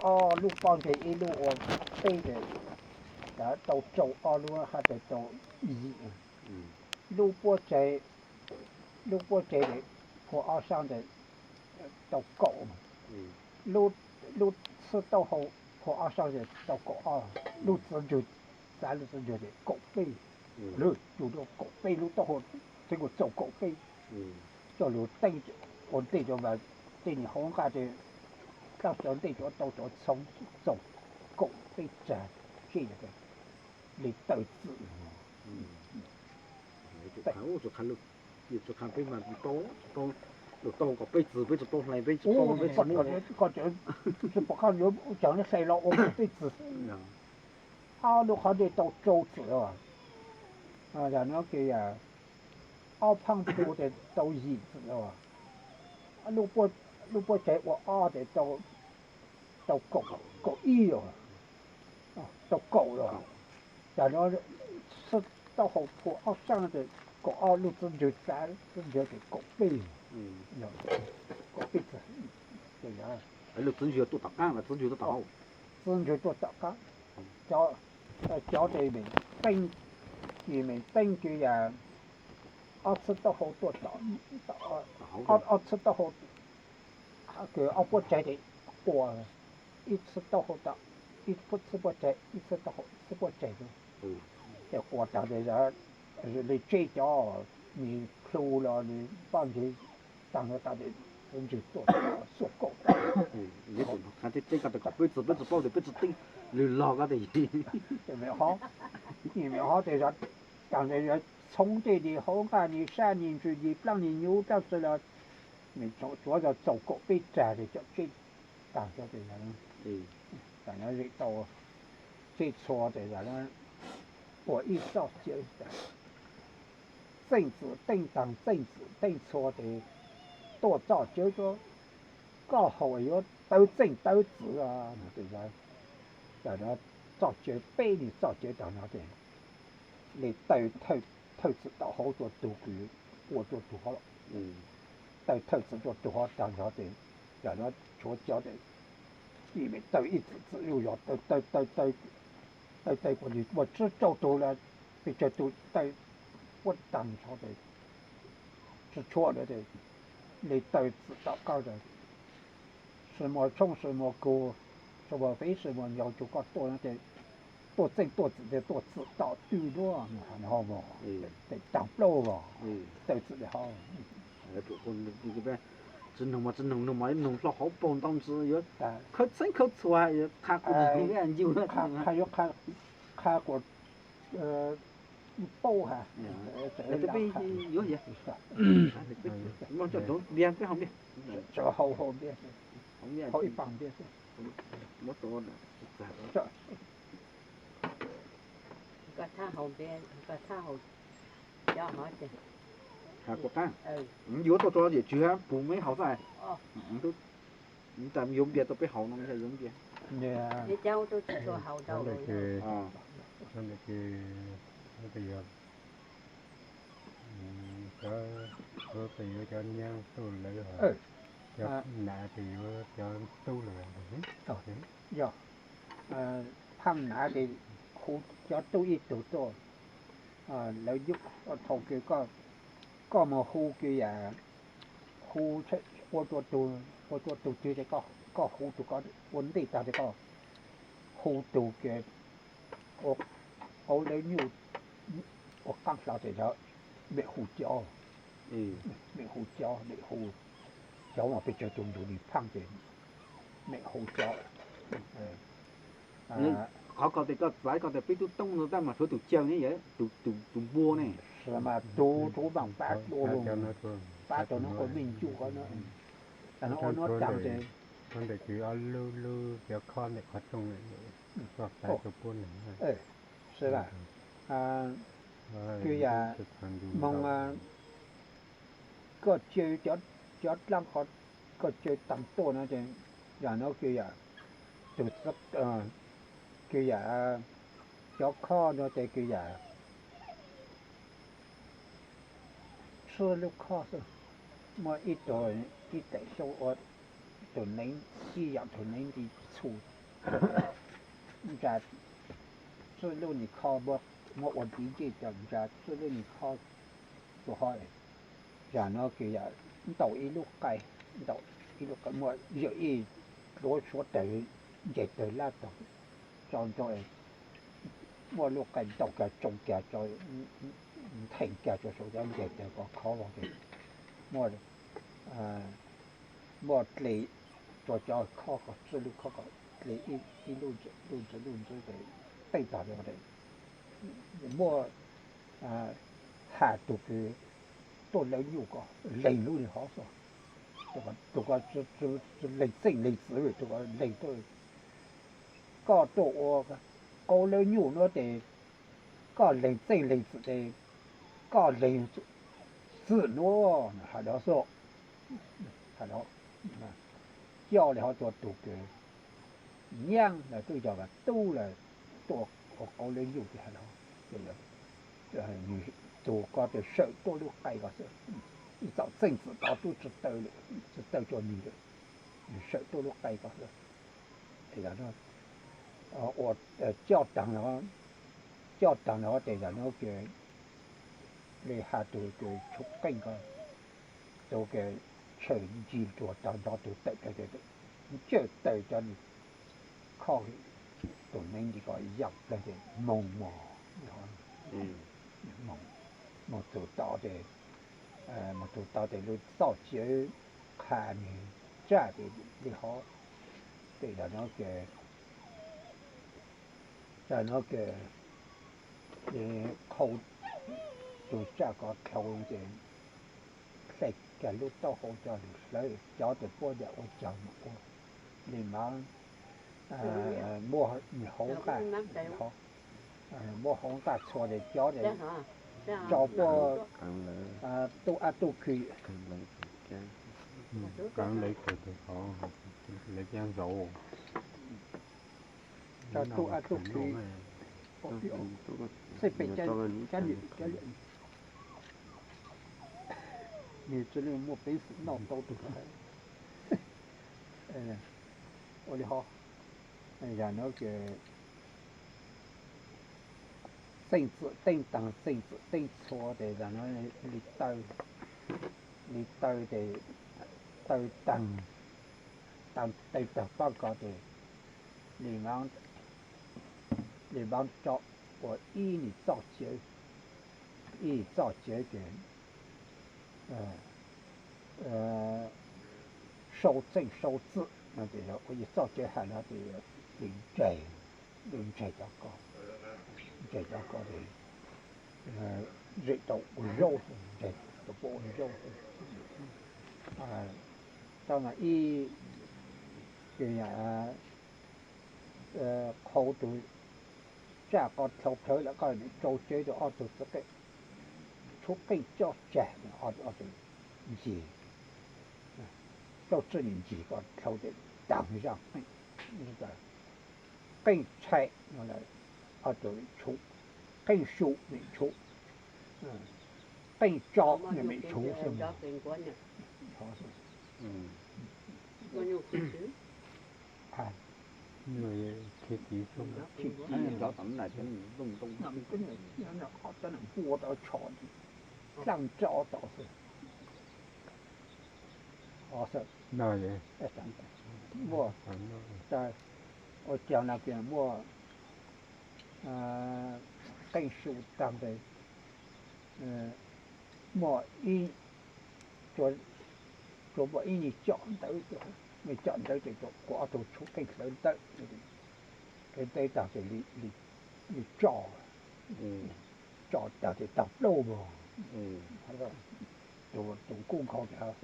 Ob lub pob ntseg ib lub ua peb, tau rau ob lub hab tau yim. Lub puab tsev, lub puab tsev phua ob sab ntawd tau kaum, lub txhib taub hau phua ob sab ntawd tau kaum ob, lub txiv ntswg, xav lub txiv ntswg tes kaum peb, lub tsuj dua kaum peb lub taub hau, txhib kuj txaus kaum peb, coj lug teeb ua ntej cov vas, tej niag hauv nqaj, tej dlaab cov ntej cov tau cov txhoov txaus kaum peb tsag, seb le taw txwm. Lug tau kaum peb txwm peb tsi paub hlais, peb tsi paub, peb tsi muab, tsi pom qab yuav caag le hlais los ua kaum peb txwm. Ob lub qhov ntej tau rau txwm, yog no ces yog ob phaab pua tes tau yim txwm, lub puab tsev ua ob tes tau kaum ib, tau kaum los, yog no txhib taub hau phua ob sab tes kaum ob, lub txiv ntswg, xav txiv ntswg tes kaum peb, kaum peb txwm. Lub txiv ntswg tuaj tom qaab, txiv ntswg tuaj tom qaab. Cov tes meem teeb, ces meem teeb ces yog ob txhib taub hau tuaj tom, ob txhib taub hau, ob puab tsev tes ua, ib txhib taub hau tom, ib txhib puab tsev, ib txhib taub hau txhib puab tsev, ces ua taag tes le tseb cov, nws plhu los nws pob ntseg taag no tas tes txiv ntswg tuaj xuas kaum tas. Peb tsi paub tes peb tsi teeb lug log ko tes, meem hov tes taag tes txhoov tej tes hauv nqaj, nis sab nis ntsws nis plaab nis nyuv dlaab tsi los, tsuav txaus kaum peb tsag tes cov tseb taag, tau tseb txhua tes ua ib txoj cawv, txeej txwm teej taag, txeej txwm teej txhua tes tuaj txoj cawv, koj haus yuav tawv txeej tawv txwm. Txoj cawv peb nis txoj cawv taag no tes le taw thawj txwm tom hauv tuaj tug kws ua tuaj tug hov, taw thawj txwm tuaj tug hov taag no tes, yog no tshuav cov tes ib meem taw ib txwm txwm zuj zog taw taw taw taw taw kuas nws ua tsib rau tug los pes tsawg tug taw puab taag no tes tsi tshuav lawm tes le taw txwm tom koj, sib muaj tshoob sib muaj kug, sib muaj fev sib muaj ncaus, tsuas koj tuaj no tes tuaj txeej tuaj txwm tes tuaj txwm tom twg duab no mog, tes taag plaub vog, taw txwm tes hov. Tsi noog mas tsi noog, noog mas noog hlo hauv paug ntau ntsis yuav khawb txheeb khawb txhua, yuav qha kuas ncu, qha yuav qha kuas paub has. Peb yuav, muab coj tuav npias peb haus npias, haus ib paag npias. Has kuas qab, yuav tuaj tso yawm tswv hab pug meb haus xwb. Yuav npias rau peb haus no, yuav npias. Cov ntawd ces, cov ntawd ces, cov, cov, cov nyaab tuaj lawm, cov nam ces yuav cov tub lawm. Yog, phaaj nam ces hu cov tub ib tug tuaj, lawv yug thaum kws koj mus hu kws yam, hu ua rua tug, ua rua tug twg ces koj hu tug ko ua ntej tag ces koj hu tug kws ua, ua lawv nyuj ua qaab hlo ces yog mem hu cov, mem hu cov, mem hu cov mas pes tsawg tug ntug li phaaj ces mem hu cov. Qhov ko tes koj txav ko tes peb tub toob no tab mas tshuav tug cawg ne, tus npua ne. Mas tug tsuav vaaj pab dua, pab rau nub ua me ncuj ko, ua nub taag ces, ntawm ces ob lub lub cov khob ntawm qhov rooj, koj txav rua puab neeg. Kws yam moog koj caw cov dlaab qhov koj caw taag tuaj no ces, yam no kws yam, tug, kws yam, cov khob no ces kws yam txhua lub khob xwb, muaj ib tug, ib taim xyoo ua tug neev, ib yam tug neev nti txhu, ntsa txwj lub nis kho, muab ua ntiv ncej cov ntsa txwj lub nis kho tus ho. Zam no ces yam ntaus ib lub qai, ntaus ib lub qai muaj yawm ib duav suav tawg, nce tawg lab tog tso ntso, muaj lub qai ntaus kiag tsoo kiag tso, ntheem kiag tso saum cov nce tawg ko khov los ces muaj, muaj dle, tsuas cov kho kom txwj lub kho kom dle ib lub ntawd lub ntawd ces tej tog li muaj has tus kws tuaj lawv nyuj ko leeg lub li hov xwb. Tus ko leeg txeej leeg txwm, tus ko leeg tuaj, koj tuaj ua qauv lawv nyuj nuav tes koj leeg txeej leeg txwm tes koj leeg txwm nuav has dov xwb. Has dov, coj li hov tuaj tus kws nyaab lawm twb yog tub lawm tuaj ua qauv lawv nyuj tes has dov, tus ko tes sawm tuaj lub qai ko xwb. Ib txom txeej txwm tod tub tsi taw, tsi taw tsua nwg lawm, sawm tuaj lub qai ko xwb. Ua coj taag no, coj taag no tes zam no kws le has tus kws tshuab qeej ko, tus kws tshawm ncig nruas tog nrov tus tawm, ntsawj taw cov khoj tus neeb nti ko yaam plawg tes moog mog, moog txug tod tes, moog txug tod tes lub txoj cia qha nwg tsaj tes li hov, tes zam no kws, zam no kws qhau tus tsaj ko dlhau ces hle kiag lub taub hau coj lug hlawv cov tes puab yam ua caag mus ua li mas muab hauv nqaj, muab hauv nqaj txhua tes cov tes tso puab tub ab tub khw, tub ab tub khw, xij pem cov nwm, nwg tsi muaj peev xwm noj tau tus, ua li hov, zam no kws xeej txwm teej taag xeej txwm teej txhua tes zam no li taw, li taw tes taw taag, taw taag pab ko tes li, li vaab tso ua ib nim txoj cawv, ib txoj cawv tes sau txeej sau txwm no tes yog ua ib txoj cawv has no tes li ntseg, li ntseg cov ko, ntseg cov ko tes zem tau ua zaub, ntseg tau puab ua zaub. Tau mas ib, qhau tus tsaj ko dlhau plhawv lawm koj tsau cawv rau ob tug txiv qeej, tshuab qeej coj tsag ob tug ncig, coj txwj nim ncig ko dlhau tes taag zaaj qeej, qeej tshaim no ob tug tshuab, qeej su nim tshuab, qeej tso nim tshuab xwb. Npua tau tsho dlaaj rau tau xwb. Muaj, ua caag no kws muaj qeej su taag tes muaj ib, tsuas muaj ib nyuag coj ntawv, nyuag coj ntawv ces kuas ob tug tshuab qeej hlawv ntawv, hlawv ntawv taag ces li tso, tso taag ces taag plaub vog. Tus kub nkhaus tas,